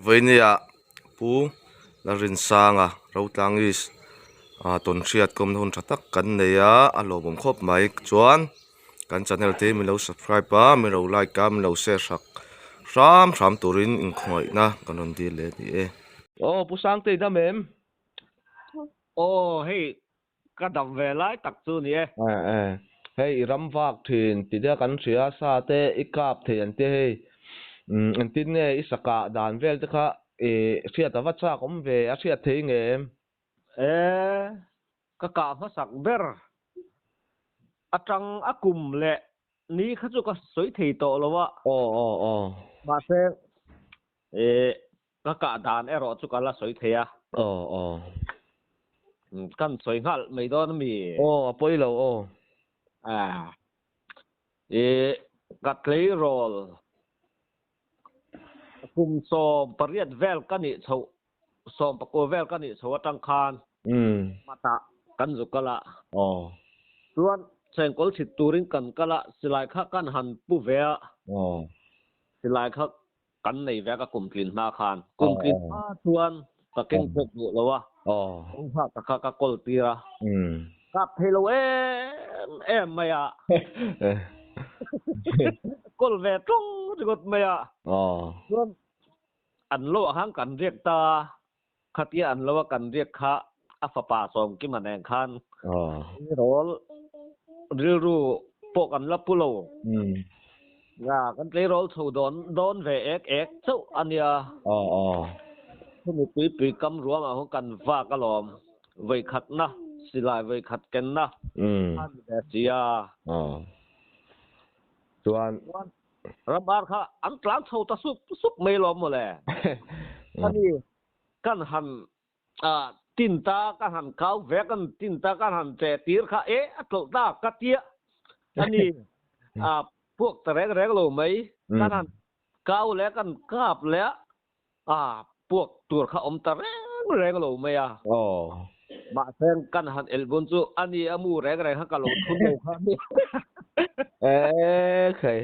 Vawinia Pu Lalrinsanga Rotlang East ah tawnhriat kawmna hun tha tak kan nei a a lawmawm khawp mai chuan kan channel te hi min lo subscribe a min lo like a min lo share sak hram hram turin inkhawngaihna kan rawn dil leh a ni e. Aw Pu Sangte i dam em? Aw hei ka dam ve lai tak chu ni e. Hei i ram vak thin ti deuh kan hria sa te i kap thei an tia hei engtin nge i sa kah dan vel te kha i hriat a va chak awm ve a hriat thei nge em? E ka kah hmasak ber atang a kum leh ni kha chu ka sawi thei tawh lo a. Aw aw aw. Mahse e Ka kah dan erawh chu ka la sawi thei a. Aw aw. Kan sawi nghal mai dawn a mi? Aw a pawi lo aw. Ah. I ka tleirawl kum 18 vel ka nih chhoh 19 vel ka nih chhoh atang khan matah kan zu kal a. Aw. Chuan chengkawl chhit turin kan kal a, silai kha kan han pu ve a. Aw. Silai kha Kan nei vek a kum tlin hma khan. Kum tlin hma chuan ka keng phawk duh lo a, kawngkhar ka kha ka kawl tir a. Kap thei lo em em mai a. Kawl ve tlawng ringawt mai a. Chuan an lo ah khan kan riak ta a, khatia an lo a kan riak kha a fapa Sawmkima nen khan tleirawl rilru pawh kan la pu lo. Nga kan tleirawl chho dawn dawn ve ek ek chauh a nia. Chumi tuipui kam ruangah khawn kan vak alawm vawikhatna silai vawikhat kenna a ni ve si a. Chuan ram ar kha an tlan chho ta sup sup mai lawm mawle. Ani kan han tin ta ka han kau ve kan tin ta ka han che tir kha e a tlawh ta ka tia ani a puak ta reng reng lo mai kan han kau le kan kap le a puak tur kha awm ta reng reng lo mai a mahse kan han el bun chu ani a mu reng reng kha ka lo thun lo kha ani e khai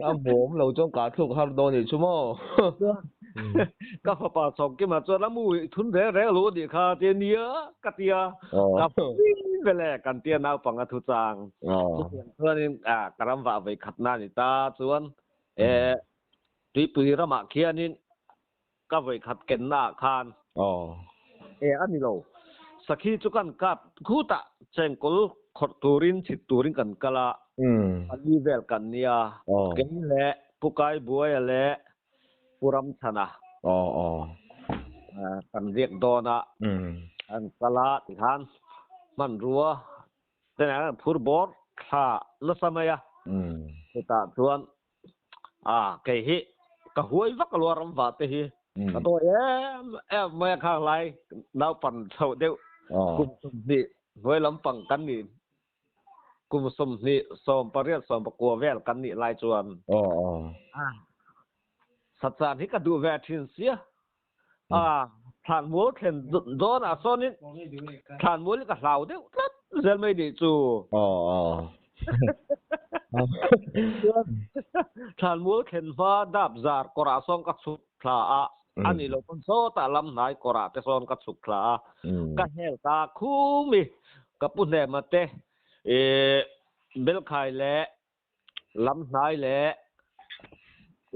A bawm lo chuan kah thluk har dawn nih chu maw? Ka fapa Sawmkima chuan a mu hi thun reng reng lo anih kha ti a nia ka ti a, ka pui vele kan tia naupang a thu chang. Chutiang chuanin ka ram vah vei khatna a ni ta chuan tuipui ramah khianin ka vawi khat kenna ah khan e a ni lo. Sakhi chu kan kap khutah chengkawl khawrh turin chhit turin kan kal a, pali vel kan nia, kei leh Pu Kaibuaia leh Pu Ramchhana kan riak dawn a, an kal a tikhan hmanrua te nen an phur bawr thla nasa mai a, chutah chuan A kei hi ka huai vak alua ram vah te hi ka dawi em em mai a khang lai naupan chhoh deuh kum 20 hnuai lampang kan nih kum 20 18 19 vel kan nih lai chuan sachan hi ka duh ve thin sia a thlanmual thlen dawn ah sawnin thlanmual hi ka hlau deuh tlat zel mai nih chu. Chuan thlanmual thlen hma dap zar kawr ah sawn ka chhuk thla a, a nih loh pawn sawtah lam hnai kawr ah te sawn ka chhuk thla a, ka hel ta khum i ka pu hnema te belkhai leh Lam hnai leh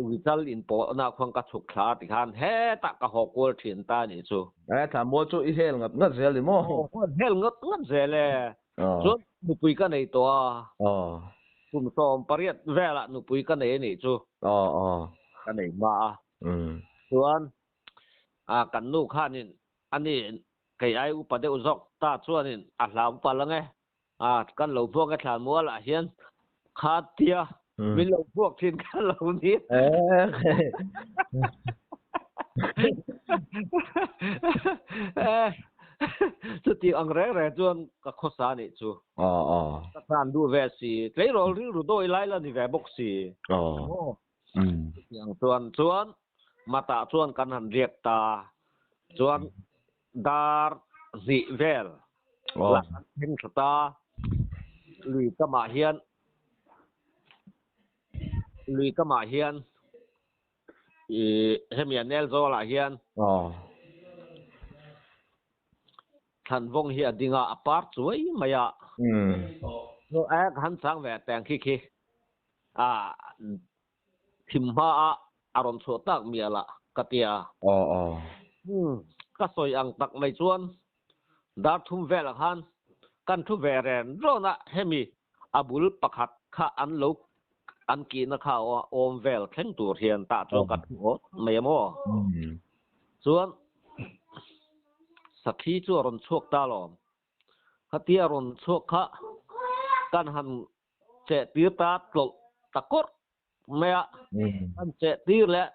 Uichal inpawhna khuan ka chhuk thla a tikhan hetah ka haw kual thin ta a nih chu. E, thla mawi chu i hel ngat ngat zel ni maw? Aw, ka hel ngat ngat zel e. Chuan nupui ka nei tawh a. Kum 18 velah nupui ka nei a nih chu. Ka nei hma a. Chuan kan nu khanin ani kei ai upa deuh zawk ta chuanin a hlau palh ang e. A, kan lo phuak e thlan mual ah hian kha tia min lo phuak thin kha lo ni. Chuti ang reng reng chuan ka khawsa nih chu. Ka tan duh ve si, tleirawl rilru dawi lai la ni ve bawk si. Chutiang chuan chuan matah chuan kan han riak ta chuan dar hnih vel lah an thleng thla ta. Lui kamah hian lui kamah hian I hemi a nel zawlah hian Thlanvawng hi a ding a, a par chuai mai a. Chu a ka han chang ve teng khi khi a thim hma a a rawn chhuah tak mial a ka ti a. Ka sawi ang tak mai chuan dar thum velah khan kan thu ve ren rawn a, hemi A bul pakhat kha an lo an kihna kha awm vel thleng tur hian tah chuan ka thu awt mai a maw? Chuan Sakhi chu a rawn chhuak ta lawm. Khatia a rawn chhuak kha kan han cheh tir ta tlawlh ta kawrh mai a, kan cheh tir leh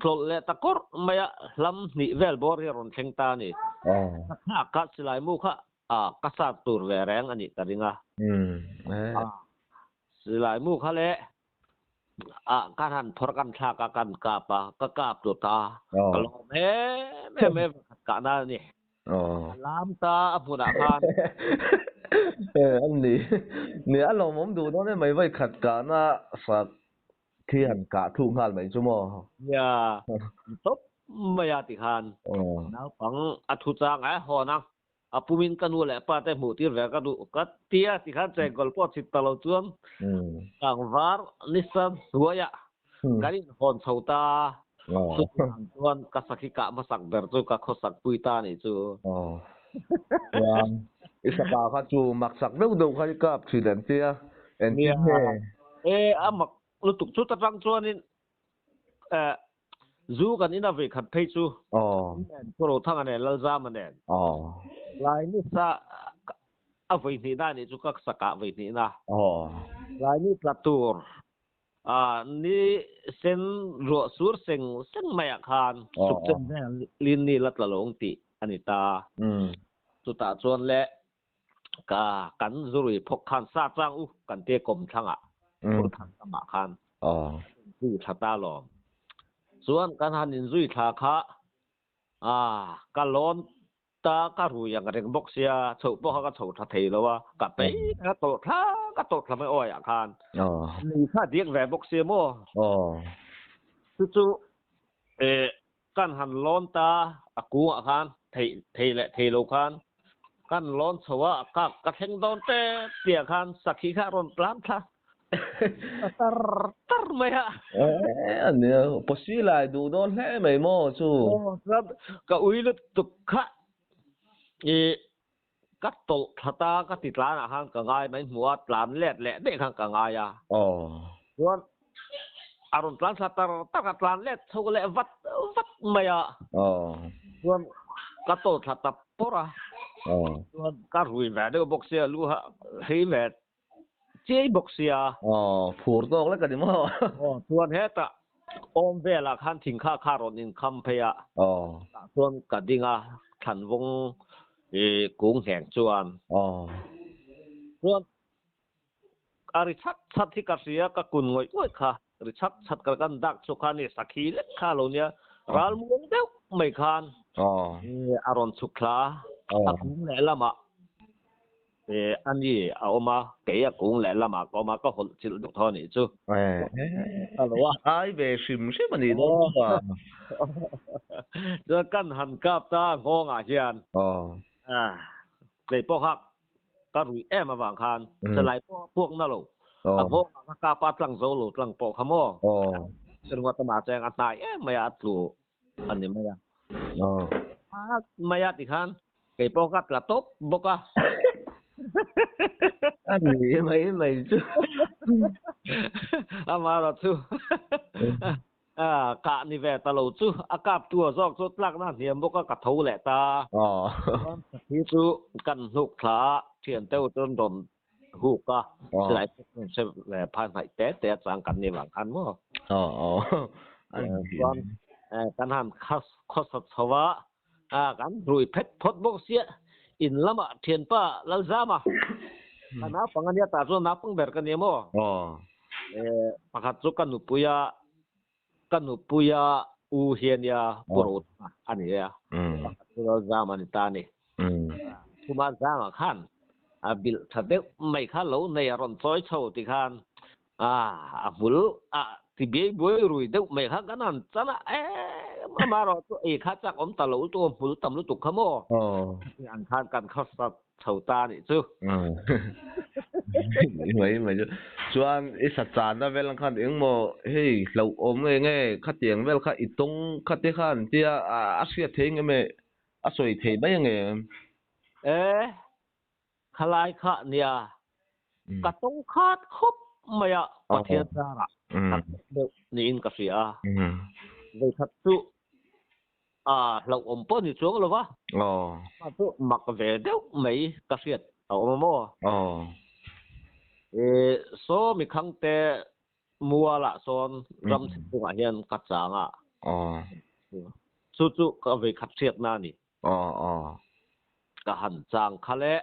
tlawlh leh ta kawrh mai a, hlam hnih vel bawr hi a rawn thleng ta a ni. Sakha kha silai mu kha A, ka sat tur ve reng a nih ka ring a. A, silai mu kha le a kan han phawrh kan thlak a, kan kap a, ka kap tlut a, ka lawm em em em khat kah na a ni. A lam ta a hmunah khan. A ni, ni a lawmawm duh dawn em mai vawi khat kahna sak Khi han kah thuk nghal mai chu maw? Nia, tawp mai a ti khan naupang a thu chang a hawn a, a pumin ka nu leh pa te hmuh tir ve ka duh ka ti a ti khan chengkawl pawh chhit ta lo chuan tlangvar nisa hnuaiah kan inhawn chho ta a, chutiang ang chuan ka sakhi kah hmasak ber chu ka khawsak pui ta a nih chu. Chuan i sapa kha chu maksak deuh deuh kha i kap thin an tia, engtin nge? E, a mak lutuk chu ta tang chuanin eh zu kan ina vei khat phei chu nen Phurothanga nen Lalzama nen lai nisa a vawi hnihna nih chu ka sakah vawi hnihna lai ni tla tur a ni sen ruah sur seng seng maiah khan suk chen vel lin ni la tla lo ang tih a ni ta. Chutah chuan le Ka kan zurui phawk khan sa chang u kan te kawm thlangah phur than tamah khan zui thla ta lawm. Chuan kan han inzui thla kha a ka lawn ta ka rui ang reng bawk sia chhoh pawh kha ka chho tha thei lo a ka pei ka tawh thla ka tawh thla mai awi ah khan lei kha a diak ve bawk sia maw chu chu Kan han lawn ta a kungah khan theih thei leh thei lo khan kan lawn chho a, a kak ka thleng dawn tep tihah khan sakhi kha a rawn tlan thla ta tar tar mai a. Eh a nia, pawsi lai duh dawn hle mai maw chu. Aw chuan ka ui lutuk kha i ka tawlh thla ta ka ti tlanah khan ka ngai mai hmuh a, tlan let leh daih khan ka ngai a. Aw. Chuan a rawn tlan thla tar tak a, tlan let chho leh vat vat mai a. Aw. Chuan ka tawlh thla ta pawrh a. Aw. Chuan ka rui ve deuh bawk sia, lu ha hei ve chiai bawk sia. Aw, phur tawk lek a ni maw? Aw, chuan hetah awm velah khan thingkha kha rawn inkham phei a. Aw. Tah chuan ka ding a, thlanvawng i kung ngheng chuan. Aw. Chuan a ri chhat chhat hi ka hria, ka kun ngawih ngawih kha. Ri chhat chhat ka kan dak chu kha ni, sakhi lek kha lo nia, ral muang deuh mai khan a rawn chhuk thla a, a kung lehlamah A ni a awm a, kei a kung leh lamah ka awm a, ka hawlh chilh deuh tho a nih chu. Ka lo a. Ai ve hrim hrim a nih dawn chu a. Chuan kan han kap ta nghawngah hian kei pawh kha ka ruih em avang khan chalai pawh a puak na lo. A nghawngah ka kap a, tlang zo lo tlang pawh kha maw. Ringawt amah cheng a hnai em mai a, a tlu a ni mai a. A mai a tikhan kei pawh ka tla tawp bawk a. A ni mai mai chu. Amaherawh chu kah ni ve ta lo chu a kap tu a zawk chu tlakna a hniam bawk a ka tho leh ta. Hi chu kan hnuk thla a thian deuh chuan rawn huk a silai se phai hnaih te te a chang kan ni vang khan maw chuan kan han khawsa chho a kan rui phet phawt bawk sia in lamah thianpa Lalzama ka naupang ania tah chuan naupang ber ka nia maw pakhat chu ka nupuia ka nupuia u hi a nia Pu Rothanga a ni a, pakhat chu Lalzama a ni ta a ni. Chuma Zama khan a bilh tha deuh mai kha lo nei a rawn chawi chho ti khan a hmul a. Ti biai buai rui deuh mai kha kan han chan a, em amaherawh chu ei kha chak awm ta lo lutuk a, hmul tam lutuk kha maw? An khan kan khawsa chho ta a nih chu. Mai mai chu. Chuan i sa channa vel ang khan engmaw hei hlauhawm nge nge khatiang vel kha i tawng kha te khan tia a hriat thei nge me a sawi thei mai ange em? E, Khalai kha nia ka tawng khat khawp mai a, Pathian zarah ka tawk deuh niin ka hria a. Vawikhat chu a hlauhawm pawh ni chuang lo va, mah chu mak ve deuh mai ka hriat a awm a maw? Saw mikhangte mualah sawn ram chhungah hian ka chang a, chu chu ka vawikhat hriatna a ni. Aw aw. Ka han chang kha le.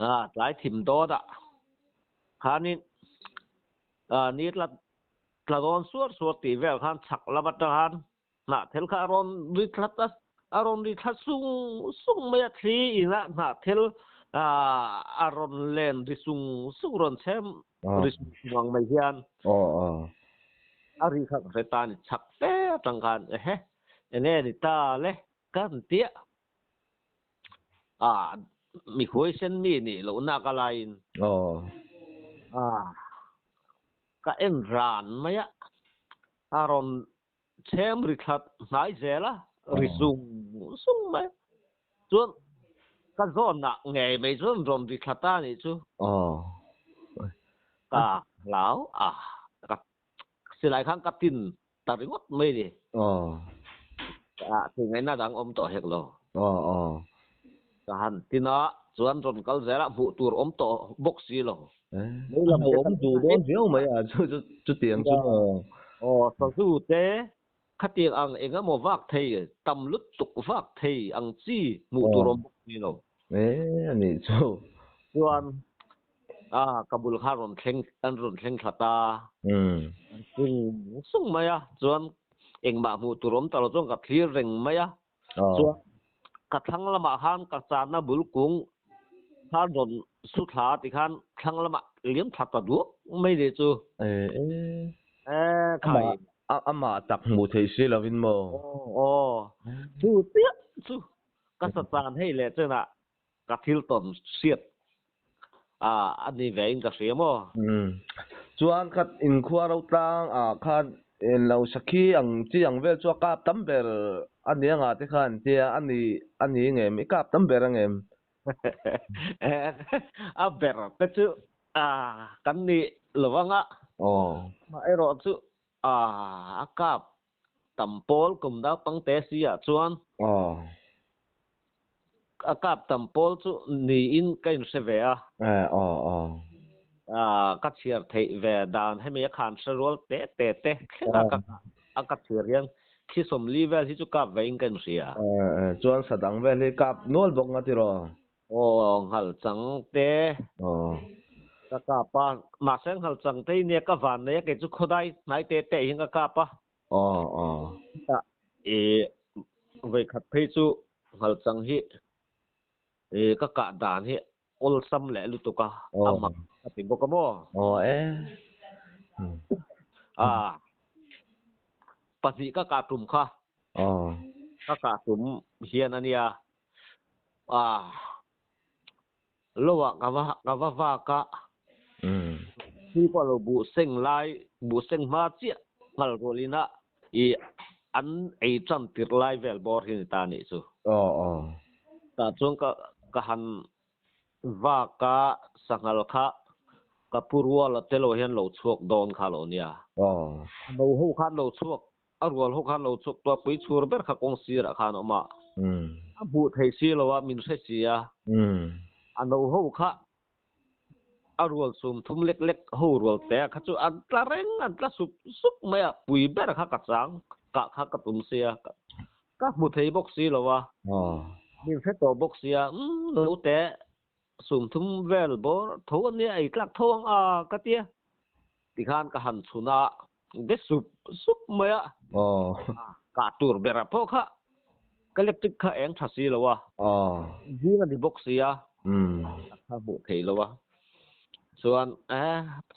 Ah tlai thim dawt ah khanin ah ni tla tla dawn suar suar tih vel khan chhak lam atang khan hnah thel kha a rawn ri thlat a, a rawn ri thla sung sung mai a, thli in ah hnah thel ah a rawn len ri sung sung rawn chhem ri sung sung ang mai hian. Aw aw. A ri kha ka hre ta ni chak fe atang khan ehe enge ni ta le ka han tia ah mi huaisen mi nih loh nak a laiin ah ka en ran mai a, a rawn chhem ri thlat hnai zel a, ri sung sung mai chuan ka zawnah ngei mai chuan rawn ri thla ta nih chu. Ka hlau a, ka silai khan ka tin ta ringawt mai ni. Thei ngaihna dang awm tawh hek lo. Ka han tin a, chuan rawn kal zel a, hmuh tur awm tawh bawk si lo. Mei lam te awm duh dawn viau mai a, chu chu chutiang chu maw. Aw, sazu te khatiang ang eng emaw vak thei, tam lutuk vak thei ang chi hmuh tur awm bawk si lo. E, a nih chu. Chuan a ka bul kha rawn thleng an rawn thleng thla ta. An sung sung mai a, chuan engmah hmuh tur awm ta lo chuan ka thlir reng mai a. Chuan ka thlang lamah khan ka channa bul kung khan rawn su thla ti khan thlang lamah liam thla ta duak mai ni chu. E khai. Amah tak hmuh theih si lovin maw? Aw, chu chiah chu ka sa chan hei leh chenah ka thil tawn hriat a ni ve in ka hria maw? Chuan khat inkhua ro tlang ah khan lo sakhi ang chi ang vel chu a kap tam ber a ni anga te khan tia a ni a ni ngem i kap tam ber angem? A ber te chu kan ni lo anga amaherawh chu a kap tam pawl kum naupang te si ah chuan a kap tam pawl chu niin ka inhre ve a. Ka chhiar theih ve dan hemi a khan hre rual te te te thleng a a ka chhiar hian khi sawmli vel hi chu kap ve in ka inhria. Chuan sadang vel hi kap nual bawk nga tiraw? Aw, nghalchang te ka kap a, mahse nghalchang te hi nia ka van nei a, kei chu khawdai hnai te te hian ka kap a. Chutah i vawikhat phei chu nghalchang hi i ka kah dan hi awlsam leh lutuk a, a mak ka ti bawk a maw? A, pahnih ka kah tum kha, ka kah tum hian a nia. Ah, lo ah ka va ka va vak a. Chu pawh lo buh seng lai, buh seng hma chiah nghal rualin a i an ei tan tirh lai vel bawr hi ni ta nih chu. Tah chuan ka ka han vak a, sanghal kha ka pu rual a tello hian lo chhuak dawn kha lo nia. A no ho khan lo chhuak A rual ho khan lo chhuk tuah pui chhur ber kha kawng sirah khan a awm a. A hmuh thei si lo a, min hre si a. A no ho kha a rual sum thum lek lek ho rual te a kha chu an tla reng, an tla sup sup mai a. Pui ber kha ka chang kah kha ka tum si a, ka hmu thei bawk si lo a. Min hre tawh bawk si a, umm naute sum thum vel bawr tho a nia, ei tlak tho ang a ka tia. Tikhan ka han chhun a, de sup sup mai a. Kah tur ber a pawh kha ka electric kha eng tha si lo a. Zing a ni bawk si a. A kha hmuh theih lo a. Chuan e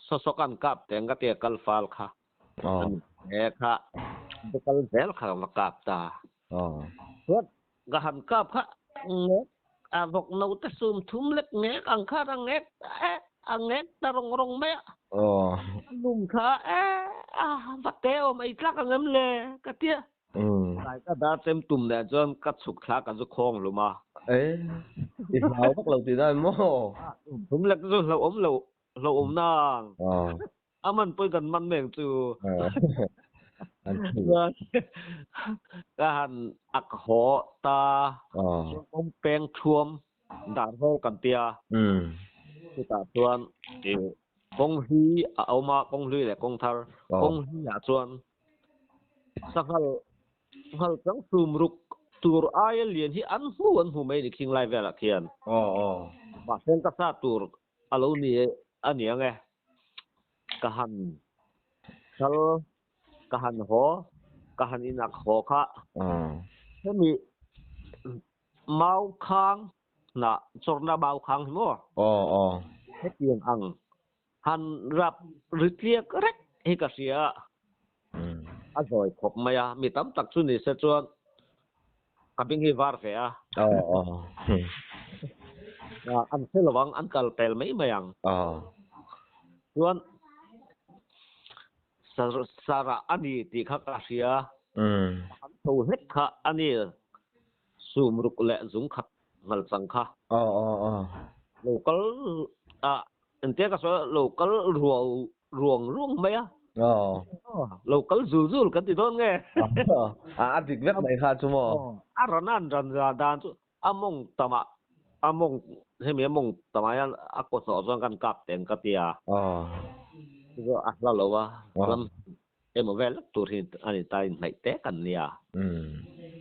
saw saw kan kap teng ka tia kal fal kha. E kha kal zel kha va kap ta. Chuan ka han kap kha ngek a vawk no te sum thum lek ngek ang khan a ngek e a ngek ta rawng rawng mai a. A lum kha e a va te awm ei tlak ang em le ka tia. Tlai ka dar chem tum leh chuan ka chhuk thla ka zu khawng hlum a. E i hlau vak lo tih dan maw? Thum lek chu hlauhawm lo hlauhawm nang. A man pawi kan man meng chu. Chuan ka han ak haw ta chuan kawng peng thuam dar hawl kan tia. Chutah chuan kawng hlui a awm a, kawng hlui leh kawng thar. Kawng hluiah chuan sanghal sanghal chang sum ruk tur aia lian hi an hmu an hmu mai a ni khing lai velah khian. Mahse ka sa tur a lo ni a ni ang e. Ka han kal, ka han haw, ka han inak haw kha. Hemi mau khang hnah chawrna mau khang hi maw? Hetiang ang han rap ri tliak rek hi ka hria a. A zawi khawp mai a, mi tam tak chu ni se chuan ka beng hi var ve a. An hre lo ang, an kal pel mai mai ang. Chuan Sarah a ni tih kha ka hria. An tho hlek kha a ni. Sum ruk leh zung khat ngal chang kha. Lo kal a engtia ka sawi lo kal ruau ruang ruang mai a. Lo kal zul zul kan ti dawn nge. A dik vek mai kha chu maw. A rawn an ran za dan chu a mawng tamah a mawng hemi a mawng tamah hian a kaw hnawh chuan kan kap teng ka ti a. Chu a hla lo a ram emaw vel lek tur hi a ni ta inhnaih te kan nia.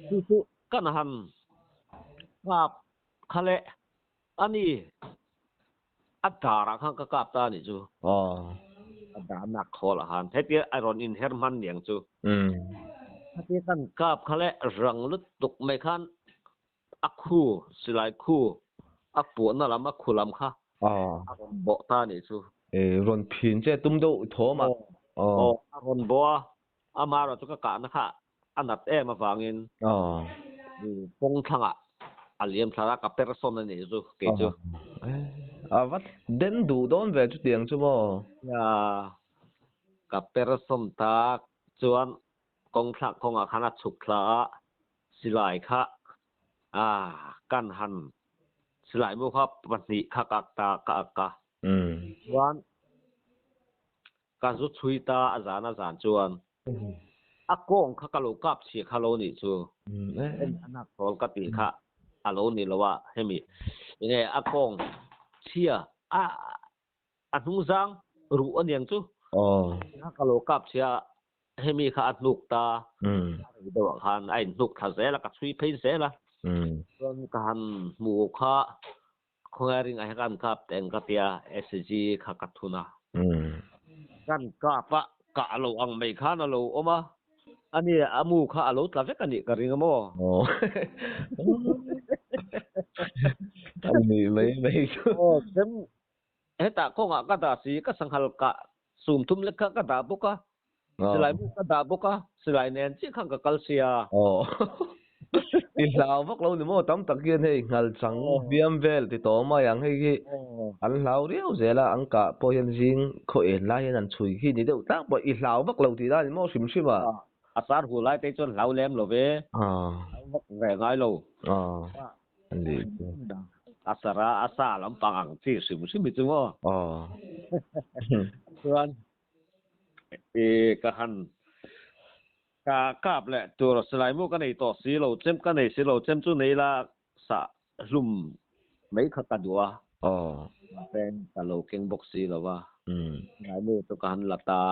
Chu chu kan han kap kha leh a ni. A darah khan ka kap ta a nih chu. A dar nak khawlah khan hetia a rawn inher hman niang chu. Hetia kan kap kha leh rang lutuk mai khan a khu, silai khu, a puahna lam, a khu lam kha a rawn bawh ta a nih chu. Rawn phin che tum deuh thawm a. Aw, a rawn bawh a, amaherawh chu ka kahna kha a nat em avangin kawng thlangah a liam thlar a, ka per sawn a nih chu kei chu. A va den duh dawn ve chutiang chu maw? Nia, ka per sawn tak chuan kawng thlak kawngah khan a chhuk thla a, silai kha a kan han silai mu kha pahnih kha ka ak ta ka ak a. Chuan ka zu chhui ta a zan a zan chuan A kawng kha ka lo kap chhia kha lo nih chu. Hemi a nak tawl ka tih kha a lo ni lo a, hemi enge a kawng chhia a a hnungzang ruh a niang chu. Kha ka lo kap chhia a, hemi kha a hnuk ta, a rei deuh ah khan a inhnuk thla zel a, ka chhui phei zel a. Chuan ka han hmu kha Khawngaih ringah hian kan kap teng ka tia SG kha ka thun a. Kan kap a, kah lo ang mai khan a lo awm a, ani a mu kha a lo tla vek a nih ka ring a maw? A nih mai mai chu. Aw chem hetah kawngah ka dah si ka sanghal kah sum thum lek kha ka dah bawk a, Silai mu ka dah bawk a, silai nen chiah khan ka kal sia. Aw. I hlau vak lo ni maw tam tak hian hei nghal chang biam vel ti tawh mai ang hei hi an hlau riau zel a, an kah pawh hian zing khaw en lai hian an chhui khi ni deuh tlak pawh i hlau vak lo tih dan ni maw hrim hrim a. A sar hu lai te chuan hlau lem lo ve, hlau vak ve ngai lo. A sara a sa lampang ang chi hrim hrim hi chu maw. Chuan I ka han ka kap leh tur silai mu ka nei tawh si lo chem ka nei si lo chem chu nei la sah hlum mai kha ka duh a mahse ka lo keng bawk si lo va silai mu chu ka han la ta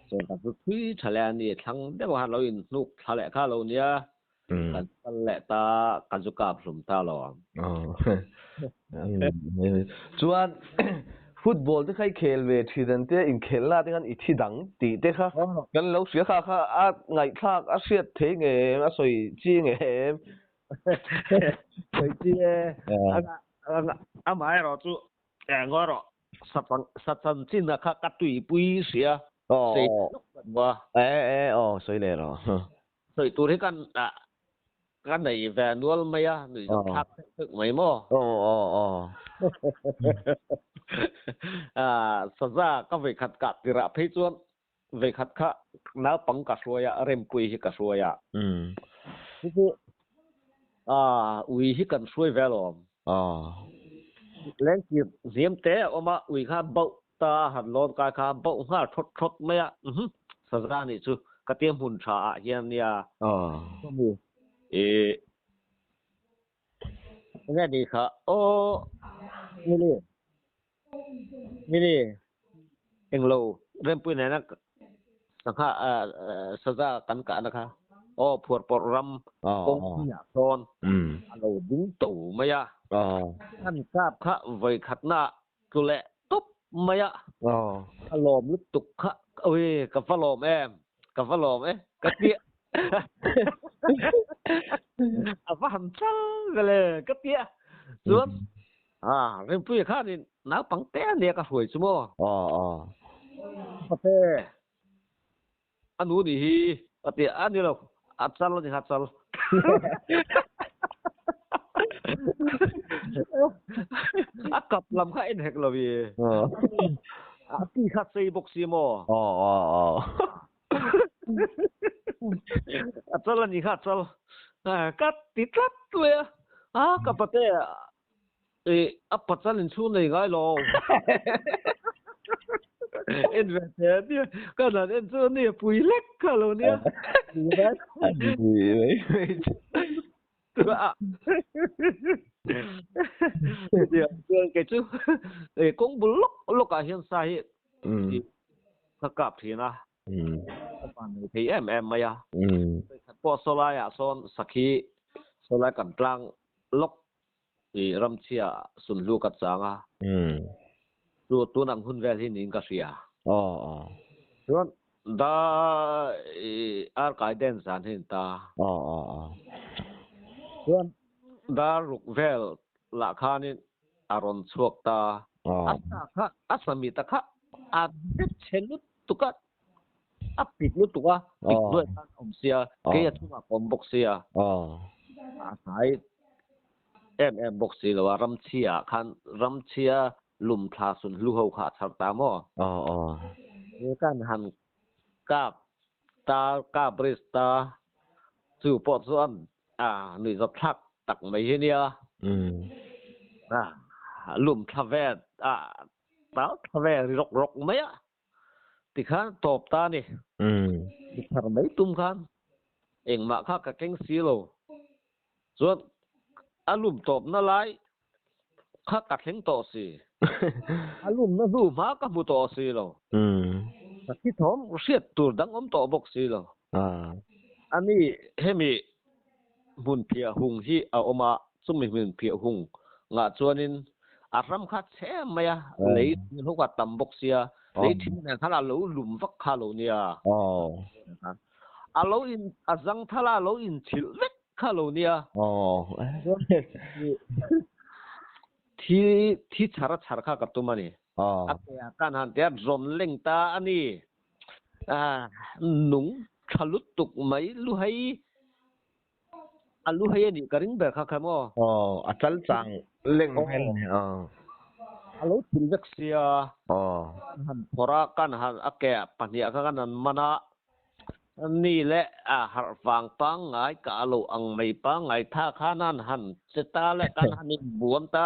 chuan ka chu thui tha leh a ni thlang deuh a lo in hnuk thla leh kha lo nia kan kal leh ta ka zu kap hlum ta lo ang. Chuan football te kha i khel ve thin an tia inkhelh na te khan i thi dang tih te kha kan lo hria kha kha a ngaihthlak a hriat thei nge em a sawi chi nge em. Sawi chi e. Amaherawh chu eng ngawi rawh. Sa chanchin a kha ka tuipui sia sei lawk kan hmu a. E e aw sawi leh rawh. Sawi tur hi kan ka nei ve nual mai a, nui zawk thlak deuh deuh mai maw? Aw aw aw. Saza ka vawikhat kah tirah phei chuan vawikhat kha naupang ka hruai a, Rempui hi ka hruai a. Chu chu ui hi kan hruai ve alawm. Lengkir ziam te a awm a, ui kha bauh ta a han lawn kai kha bauh nghal thawt thawt mai a, saza nih chu ka tia hmun tha ah hian nia. Ih enge ni kha aw Mili Mili englo Rempui nena sangha saza kan kahna kha aw phuarpawrh ram kawng hmingah sawn a lo ding to mai a, kan kap kha vawikhatna tlu leh tawp mai a, a lawm lutuk kha ui ka va lawm em, ka va lawm e ka ti a, a va han chal vele ka ti a, chuan Rinpuia khanin naupang te ania ka hruai chu maw? Pate a nu nih hi a ti a ni lo, a chal a ni kha chal. A kap lam kha en hek lo i. A ti kha sei bawk si maw? A chal a ni kha chal. Ka ti tlat mai a, a ka pate a pachal inchhung nei ngai lo. En ve teh a nia, ka dan en chu ania pui lek kha lo nia. Kei chu kawng bul lawk lawk ah hian sa hi ka kap thin a. Ka van nei thei em em mai a. Vawikhat pawh sawlaiah sawn sakhi sawlai kan tlang lawk i ramchhia sunhlu ka chang a. Chu tun ang hun vel hi niin ka hria. Chuan da i arkai den zan hi ni ta. Chuan dar ruk vel lah khanin a rawn chhuak ta. A sa kha a sami ta kha a bet chhe lut tuk a, a pik lutuk a, pik hnuai khan a awm sia, kei a chungah ka awm bawk sia, a hnai em em bawk si lo a, ramchhia ah khan ramchhia lum thla sun hlu ho kha a chhar ta maw? He kan han kap ta, kap risk ta, chu pawh chuan a nuihzawt thlak tak mai hi nia, a lum thla ve a tal thla ve ri rawk rawk mai a. Tikhan tawp ta a ni. Mi thar mai tum khan engmah kha ka keng si lo. Chuan a lum tawpna lai kha ka thleng tawh si. A lumna hnu hma ka hmu tawh si lo. Ka thi thawm hriat tur dang awm tawh bawk si lo. Ani hemi hmun phiah hung hi a awm a, chumi hmun phiah hung ngah chuanin a ram kha chhe mai a, lei thin ho kha tam bawk sia, lei thin nen khan a lo lum vak kha lo nia, a lo in a zang thal a lo inchhilh vek kha lo nia, thi thi chhar a chhar kha ka tum a ni, a ke ah khan han tia rawn leng ta a ni. Nung tha lutuk mai lu hei a lu hei a nih ka ring ber kha kha maw? Aw a chal chang leng hmel a ni aw. A lo thil vek sia. Aw. Kan han phawrh a kan han a ke pahnih kha kan han man a ni leh a harh vang pangngai ka a lo ang mai pangngai tha khan an han che ta leh kan han inbuan ta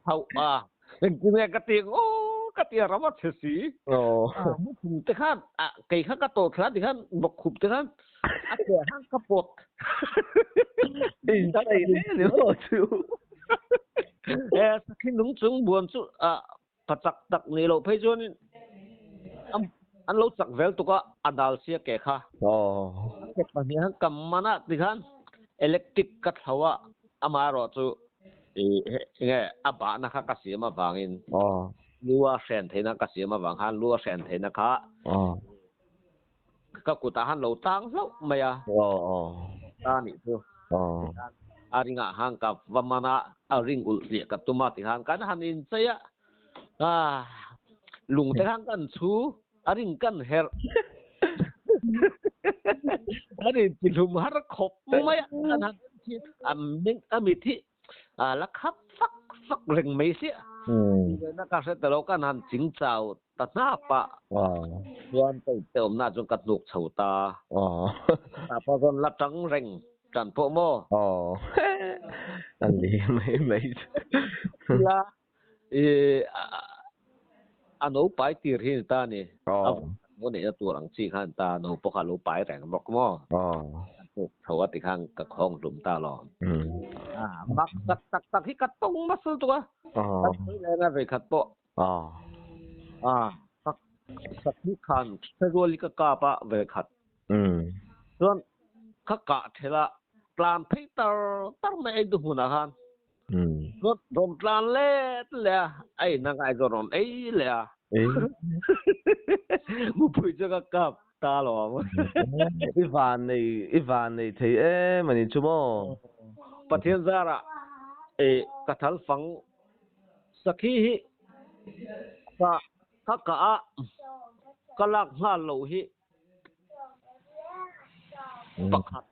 chhoh a. Engtin nge ka ti ang aw ka ti a ram a chhe si. Mu thum te khan kei kha ka tawh thla ti khan bawkkhup te khan a piah khan ka pawt. Sakhi nung chung buan chu pa chak tak nih loh phei chuanin an lo chak vel tuk a a dal sia ke kha. A ke pahnih khan ka man a ti khan electric ka thlo a amaherawhchu Enge a bahna kha ka siam avangin lu a hren theihna ka siam avang khan lu a hren theihna kha ka kutah khan lo tang hlauh mai a ta nih chu a ringah khan ka va man a a ring ulh hliah ka tum a tikhan kan han inchei a. Ah, lung te khan kan chhu, a ring kan herh. An in tihlum har khawp mai a, an han en thin, a meng a mit hi a la khap fak fak reng mai sia. Tihna ka hre ta lo, kan han ching chau ta hnap a, chuan ka inpe awmna chuan ka hnuk chho ta. Tah pawh chuan la tang reng tan pawh maw? A ni mai mai chu. Ila a no pai tir hi a ni ta a ni. A no neihna tur ang chi kha a ni ta, no pawh kha a lo pai reng bawk maw? A hnuk chho a tikhan ka khawng hlum ta lo. Mak tak tak tak hi ka tawng nasa lutuk a, ka sawi leh anga vei khat pawh. Sakhi khan hre rual hi ka kap a ve khat. Chuan ka kah thelh a, tlan phei tar tar mai ei duh hmunah khan. Chuan rawn tlan let leh a, a in anga ai chuan rawn ei leh a. Mupui chu ka kap ta lo ang. I van nei, i van nei thei em a ni chu maw? Pathian zarah ka thal fang Sakhi hi ka ka kah a, ka lak nghal loh hi pakhat,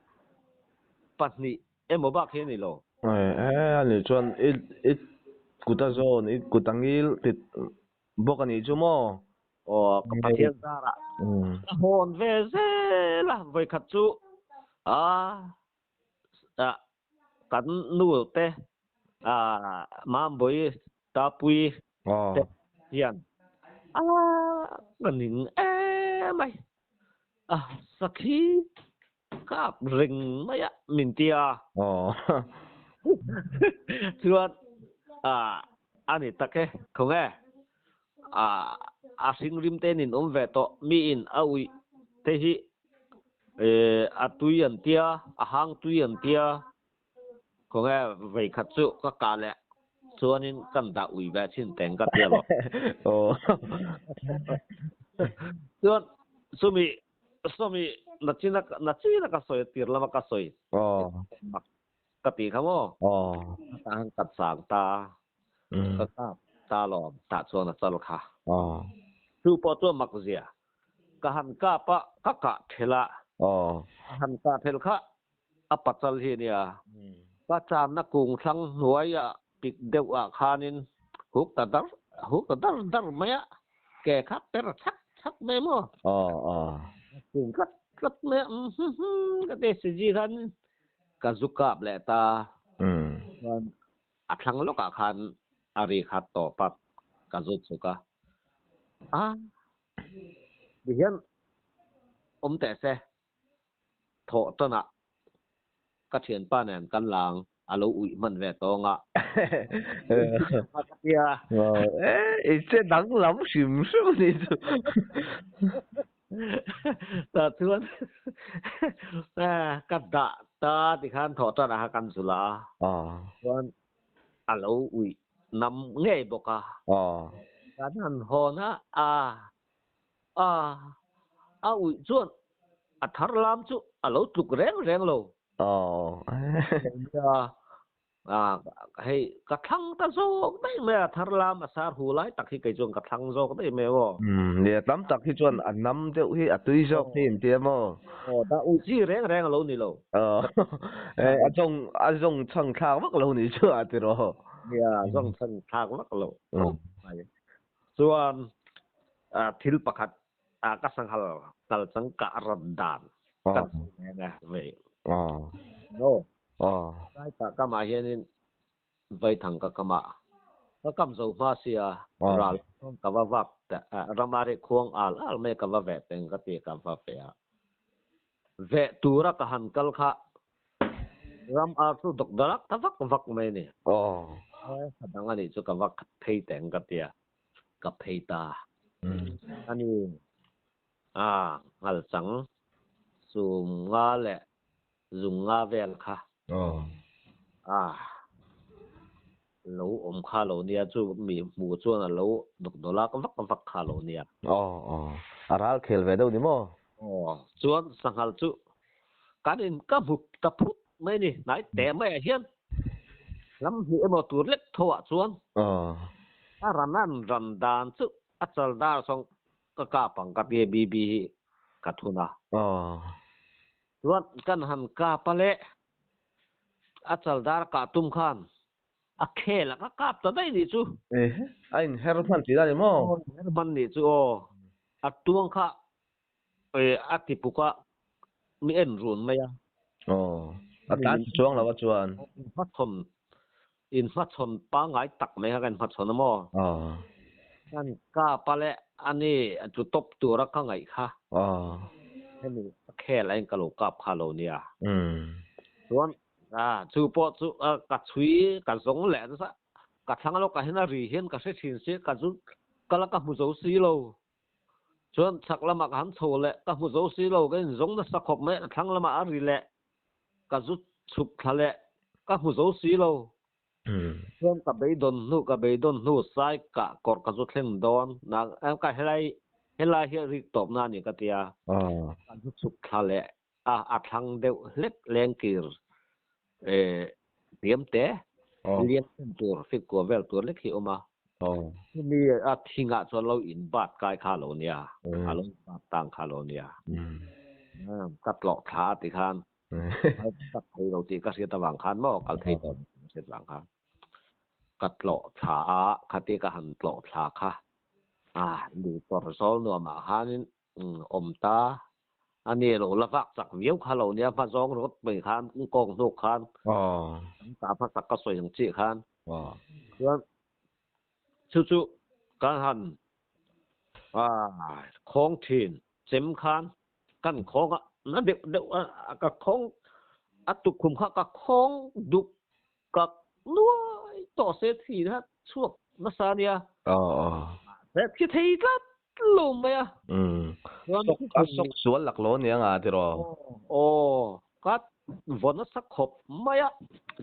pahnih emaw bak hi a ni lo. E, a nih chuan i i kut a zawn, i kut a ngil tit bawk a nih chu maw? Aw, ka Pathian zarah ka hawn ve zel a, vawikhat chu a kan nu te Mambawi Tapui te hian a ka ning em mai a sakhi kap reng mai a min ti a chuan a ni tak e khawnge a hring rim te nin awm ve tawh mi in a uih te hi a tui an tia a hang tui an tia Khawnge vei khat chu ka kah leh chuanin kan dah ui ve chin teng ka tia lo. Chuan chumi sawmi nachina nachina ka sawi tir lama ka sawi ka ti kha maw? Tah khan ka chang ta ka kap ta lawm tah chuan a chal kha. Chu pawh chu a mak zia. Ka han kap a ka kah thelh a ka han kah thelh kha A pachal hi a nia. Ka channa kung thlang hnuaia pik deuh ah khanin huk ta dar huk ta dar dar mai a, ke kha per chhak chhak mai maw? Kung tlat tlat mai a, umm ka ti siji khan ka zu kap leh ta. Chuan a thlang lawkah khan a ri kha tawp a, ka zu chhuk a. A, tihian awm teh se. Thawh tanah ka thianpa nen kan lang a lo uih hman ve tawng a. Ka tia. I che danglam hrim hrim a nih chu. Tah chuan ka dah ta tikhan thawh tanah kha kan zul a. Chuan a lo uih nam ngei bawk a. Kan han hawn a, a A, a uih chuan a thar lam chu a lo tluk reng reng lo. Nia, a, hei ka thlang ta zawk daih mai a, thar lam a sar hu lai tak hi kei chuan ka thlang zawk daih mai aw. Nia, tam tak hi chuan a nam deuh hi a tui zawk hi in tia maw? Aw, dah uih chi reng reng a lo ni lo. Aw, a zawng a zawng chhang thlak vak lo nih chu a tiraw? Nia, zawng chhang thlak vak lo. Chuan thil pakhat ka sanghal kal chang ka rat dan kan sawi nen e vei. No. Lai ka kamah hianin vaithang ka kamah ka kam zo hma sia ral ka va vak ramari khuang al al mai ka va veh teng ka ti ka va ve a. Veh tura ka han kal kha ram ar chu dawk darak ta vak vak mai a ni. Ka dang a nih chu ka va phei teng ka tia, ka phei ta a ni. A nghal chang sum nga leh zung nga vel kha a lo awm kha lo nia chu mi hmuh chuan a lo dawk dawlak vak vak kha lo nia. Aw aw a ral khel ve deuh ni maw? Aw chuan sanghal chu kan in ka hmu ta phut mai ni hnai teh maiah hian lam hnih emaw tur lek tho ah chuan. Aw. A ran an ran dan chu a chal dar sawng ka kap ang ka tia BB hi ka thun a. Chuan kan han kap a le a chal dar kah tum khan a khel a ka kap ta daih nih chu. Ehe, a inher hman tih a ni maw? Aw, inher hman nih chu aw. A tuang kha a ti puk a, mi en run mai a. Aw, a tlan chi chuang lo a chuan. Inhmachhawn, inhmachhawn pangngai tak mai kha ka inhmachhawn a maw? Aw. Kan kap a leh a ni chu tawp tura ka ngaih kha. Aw. Hemi a khel a in ka lo kap kha lo nia. Umm. Chuan a chu pawh chu ka chhui ka zawng leh nasa ka thlang lawkah hian a ri hian ka hre thin si ka zu ka la ka hmu zo si lo. Chuan chhak lamah ka han chho leh ka hmu zo si lo ka inzawng nasa khawp mai a thlang lamah a ri leh ka zu chhuk thla leh ka hmu zo si lo. Chuan ka beidawn hnu ka beidawn hnu sai kah kawrh ka zu thleng dawn na ka helai helai hi a rik tawp na a ni ka tia ka zu chhuk thla leh a a thlang deuh hlek lengkir hniam te lian em tur fit kua vel tur lek hi a awm a. Chumi a thingah chuan lo in bat kai kha a lo nia, a lo in bat tang kha a lo nia. Ka tlawh thla a ti khan kal thei lo tih ka hriat avang khan maw kal thei tawh lo tih ka hriat avang khan ka tlawh thla a, khati ka han tlawh thla kha a lui kawr zawl nuamah khanin awm ta a ni lo la vak chak viau kha lo nia hma zawng ringawt mai khan kawng hnuk khan an ta hmasak ka sawi ang chiah khan chuan chu chu kan han khawng thin chem khan kan khawng a na deuh deuh a ka khawng a tukkhum kha ka khawng duk ka nuai tawh se thi kha chhuak nasa nia se thi thei tlat lo mai a a sawk sual lak lo nia nga tiraw aw ka vaw nasa khawp mai a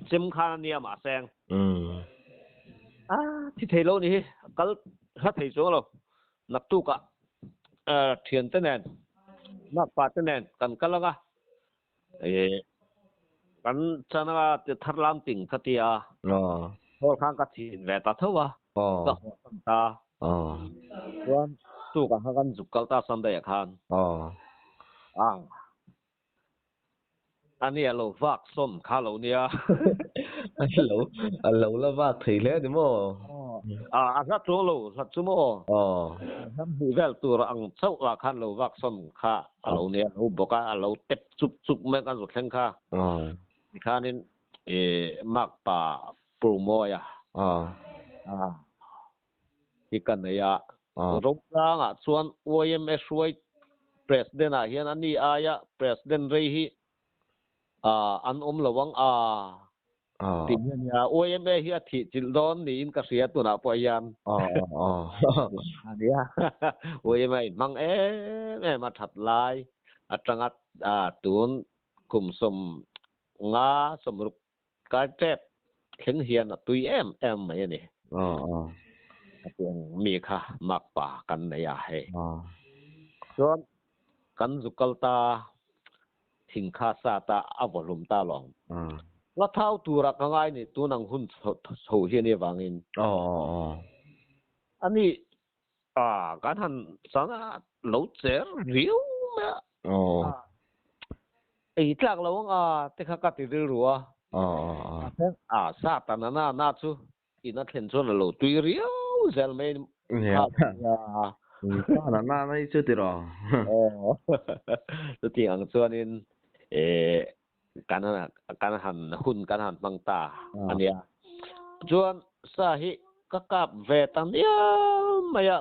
chem khan ania mahse a thi thei lo ni hi kal hla thei chuang lo naktukah thiante nen makpa te nen kan kal anga Kan chana ti thar lam ting kha tia. Hawl khan ka thin ve ta tho a. Ka haw san ta. Chuan tukah khan kan zuk kal ta Sunday ah khan. A nia lo vak sawn kha lo nia. A lo la vak thei hle a ni maw? A hla tluang lo hlat chu maw? Hlam hnih vel tur ang chauh ah khan lo vak sawn kha a lo nia lo bawk a, a lo tep chup chup mai kan zu thleng kha. Tikhanin makpa Purmawia hi ka nei a, Rotlangah chuan YMA hruai President ah hian a ni aia President rei hi an awm lo ang a tih hi a nia. YMA hi a thih chilh dawn niin ka hria tunah pawh hian. A nia. YMA inhmang em em a that lai atanga tun kum 50 60 kai tep thleng hian a tui em em mai a ni. Hetiang mi kha makpa kan nei a hei. Chuan kan zu kal ta thing kha sa ta a vaw hlum ta lawng. La thau tura ka ngai ni tun ang hun chho hi a nih avangin. A ni kan han chang a lo cher riau mai a. Ei tlak lo ang a te kha ka ti rilru a. A sa ta na na na chu in a thlen chuan a lo tui riau zel mai kha nia. Sa na na na hi chu tiraw. Chutiang ang chuanin kan kan han hun kan han hmang ta a nia. Chuan sa hi ka kap ve ta mial mai a,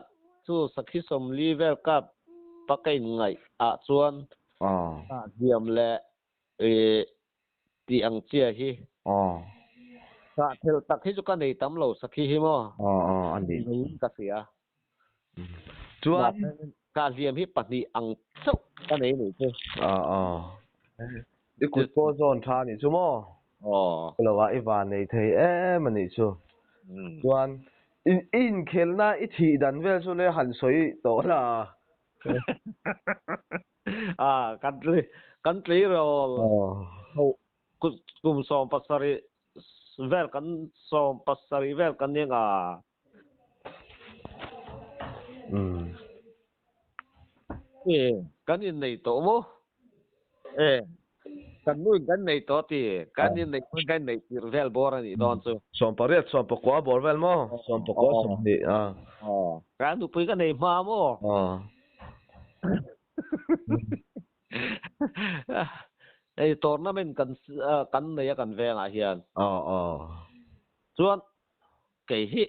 chu sakhi 40 vel kap pa ka inngaih ah chuan a hliam leh tih ang chiah hi. Sah thelh tak hi chu ka nei tam lo sakhi hi maw? Neiin ka hria. Chuan ka hliam hi pahnih ang chauh ka nei nih chu. I kut pawh zawn tha anih chu maw? Lo a i van nei thei em anih chu. Chuan i inkhelna i thih dan vel chu le han sawi tawh la. A kan tlei kan tleirawl ho kum 17 vel kan 17 vel kan nia nga. E kan innei tawh maw? E kan nu in kan nei tawh ti kan innei chuan kan inneih tirh vel bawr a nih dawn chu. Sawmpariat sawmpakua bawr vel maw? Sawmpakua sawmhnih a. Ka nupui ka nei hma maw? Hei tournament kan kan nei a kan vengah hian. Chuan kei hi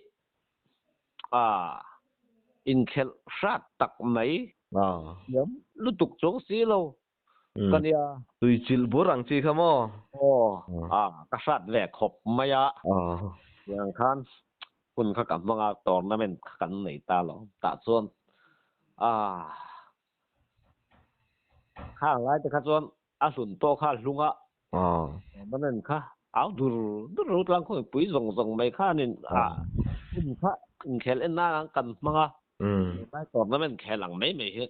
A inkhelh hrat tak mai. Thiam lutuk chuang si lo ka nia. Tui chilh bur ang chi kha maw? Aw, a ka hrat ve khawp mai a. Tiang khan hun kha ka hmang a, tournament kha kan nei ta lo. Tah chuan a khang lai te kha chuan a hlun pawh kha a hlung a. Tournament kha au dur dur ro tlang khawi pui zawng zawng mai khanin a hun kha inkhel en nan ang kan hmang a. Tunlai tournament khel ang mai mai hi.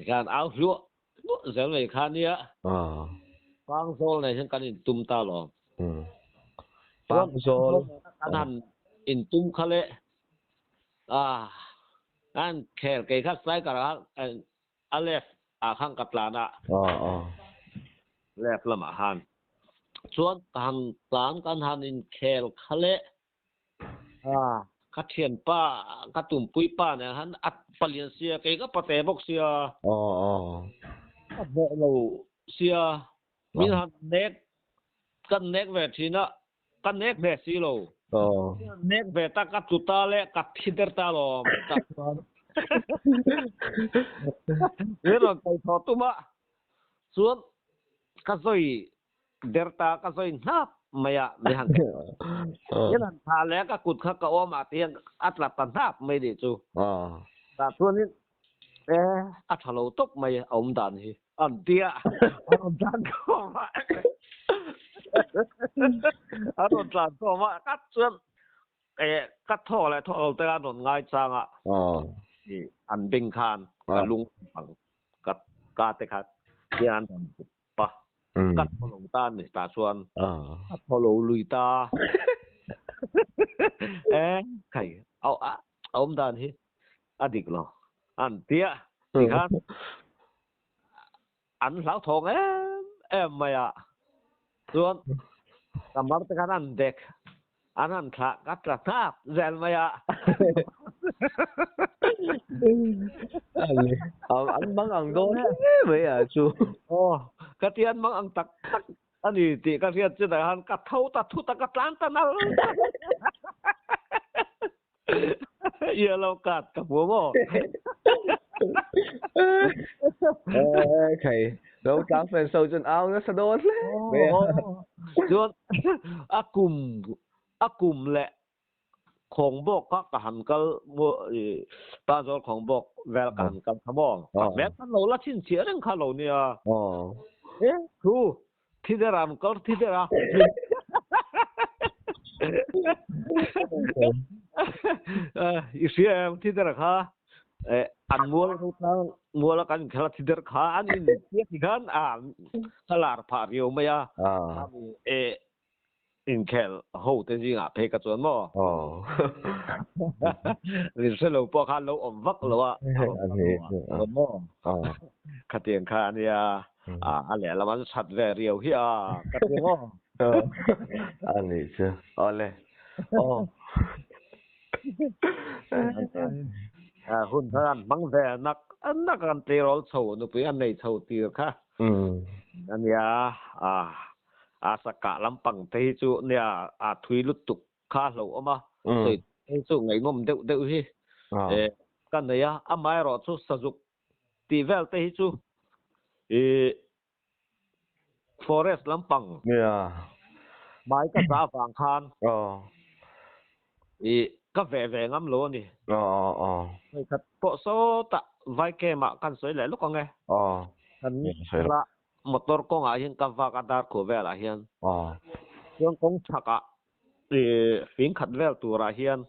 Khan au hluah hluah zel mai kha nia. Pangzawl nen hian kan intum ta lo. Pangzawl. Kan han intum kha le. An khel kei kha striker ah A left ah khan ka tlan a. Left lamah khan. Chuan ka han tlan kan han inkhel kha leh ka thianpa ka tumpui pa nen khan a palian sia kei ka pate bawk sia. Ka hneh lo sia min han nek kan nek ve thin a Ka nek ve si lo. Nek ve ta ka tlu ta le ka thi der ta lawm. Min rawn kai thaw tum a, chuan ka zawi der ta ka zawi hnap mai a mi han min han thah leh ka kut kha ka awm ah te hian a tla ta hnap mai nih chu. Tah chuanin e a tha lo tawp mai a awm dan hi. An tia a rawn tlan khawm a a rawn tlan khawm a ka chuan eh ka thawk leh thawk lo te an rawn ngai chang a an beng khan ka lung ang ka ka te kha hian an rawn pa ka thaw lo ta a ni tah chuan ka thaw lo lui ta eh khai a awm dan hi a dik lo an tia tikhan an hlauthawng em em mai a chuan ka mar te khan an dek an han thlah ka tla hnap zel mai a an mang ang dawn hle mai a chu aw ka ti an mang ang tak tak a ni tih ka hriat chinah khan ka tho ta thut a ka tlan ta nal Yellow card ka hmu maw? Khai, lo tlang fan so chun au nasa dawn hle mai a. Chuan a kum a kum leh Khawngbawk kha ka han kal Pazawl Khawngbawk vel ka han kal kha maw? Ka hmel khan lo la chhinchhiah reng kha lo nia. E thu Thi der a, kal thi der a. I hria em thi der kha an mual mual a kan khala thi der kha an in tia ti khan a ka lar phah riau mai a. E inkhel ho te zingah phei ka chuan maw. Rin hre lo pawh khan lo awm vak lo a. Maw. Khatiang kha ania. A lehlam an that ve riau hi a ka ti maw? A nih chu. Awle. Aw. Hun kha an hmang ve nak nak an tleirawl chho nupui an nei chho tir kha ania a sakah lampang te hi chu nia a thui lutuk kha a hlauhawm a sawi hi chu ngaihnawm deuh deuh hi ka nei a amaherawhchu sazuk Tih vel te hi chu ih forest lampang hmai ka zah avang khan ih ka veh ve ngam lo a ni. Vawikhat pawh sawtah vai camp ah kan sawi leh lawk ang e. Kan la motor kawngah hian ka vak a dar khuh velah hian chuan kawng chhakah ih fing khat vel turah hian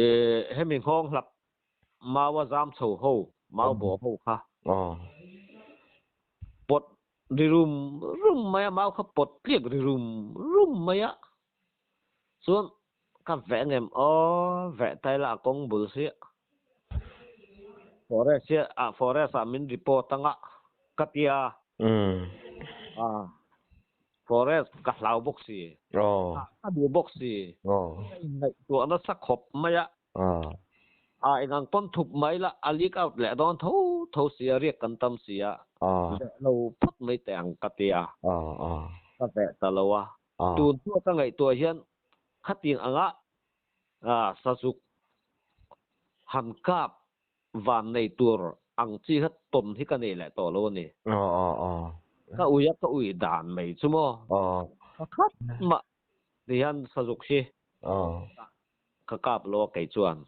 ih hemi nghawng hlap Mau a zam chho ho, mau bawh ho kha pawt ri rum rum mai a, mau kha pawt tliak ri rum rum mai a, chuan Ka veh ngem aw, veh ta ila a kawng bul si. Forest hi ah forest ah min report anga ka ti a. Ah forest ka hlau bawk si. Ka duh bawk si. Ka inngaihtuah nasa khawp mai a. Ah engang pawn thup mai la a leak out leh dawn tho tho si a, riak kan tam si a. Veh lo phawt mai teh ang ka ti a. Ka veh ta lo a. Tun chu ka ngaihtuah hian khating anga sazuk han kap van nei tur ang chi kha tawn hi ka nei leh tawh lo a ni. Ka ui a, ka ui dan mai chu maw? Pakhat mah ti hian sazuk hi ka kap lo a kei chuan.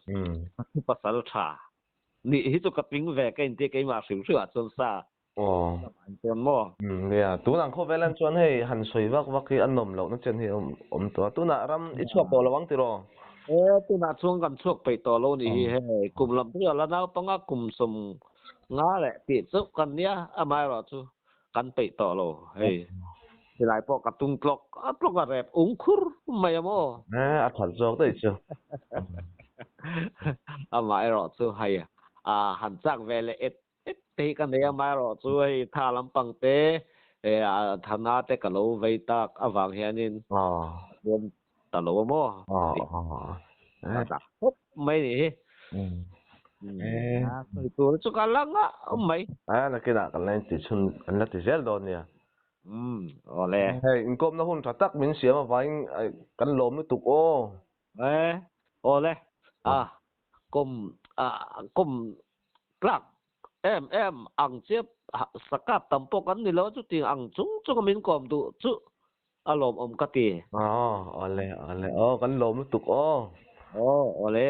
Ka thu pasal tha nih hi chu ka tling ve ka inti keimah hrim hrim ah chuan sa Aw. Chuan maw? Umm nia, tunah khawvel an chuan hei han sawi vak vak hi a nawm lohna chen hi awm tawh a, tunah ram i chhuak tawh lo ang tiraw? E, tunah chuan kan chhuak peih tawh lo nih hi hei, kum lam pawh a la naupang a, kum 50 leh tih chauh kan nia, amaherawh chu kan peih tawh lo hei, silai pawh ka tung tlawk tlawk a rep ung khur mai a maw? E, a that zawk daih chu. Amaherawh chu hei a han chak ve leh et Te hi ka nei a, amaherawh chu hei tha lampang te thana te ka lo vei tak avang hianin nuam ta lo a maw? Ka dak khawp mai nih hi. Sawi tur chu ka la ngah mai. A nakinah kan la inti chhun kan la ti zel dawn nia. Awle. Hei inkawmna hun tha tak min siam avangin kan lawm lutuk aw. E, awle. A, kum, a, kum tlak em em ang chiap sakap tam pawh kan ni lo a, chuti ang chung chung a min kawm duh chu a lawmawm ka ti. Aw, awle, awle. Aw, kan lawm lutuk aw. Aw, awle.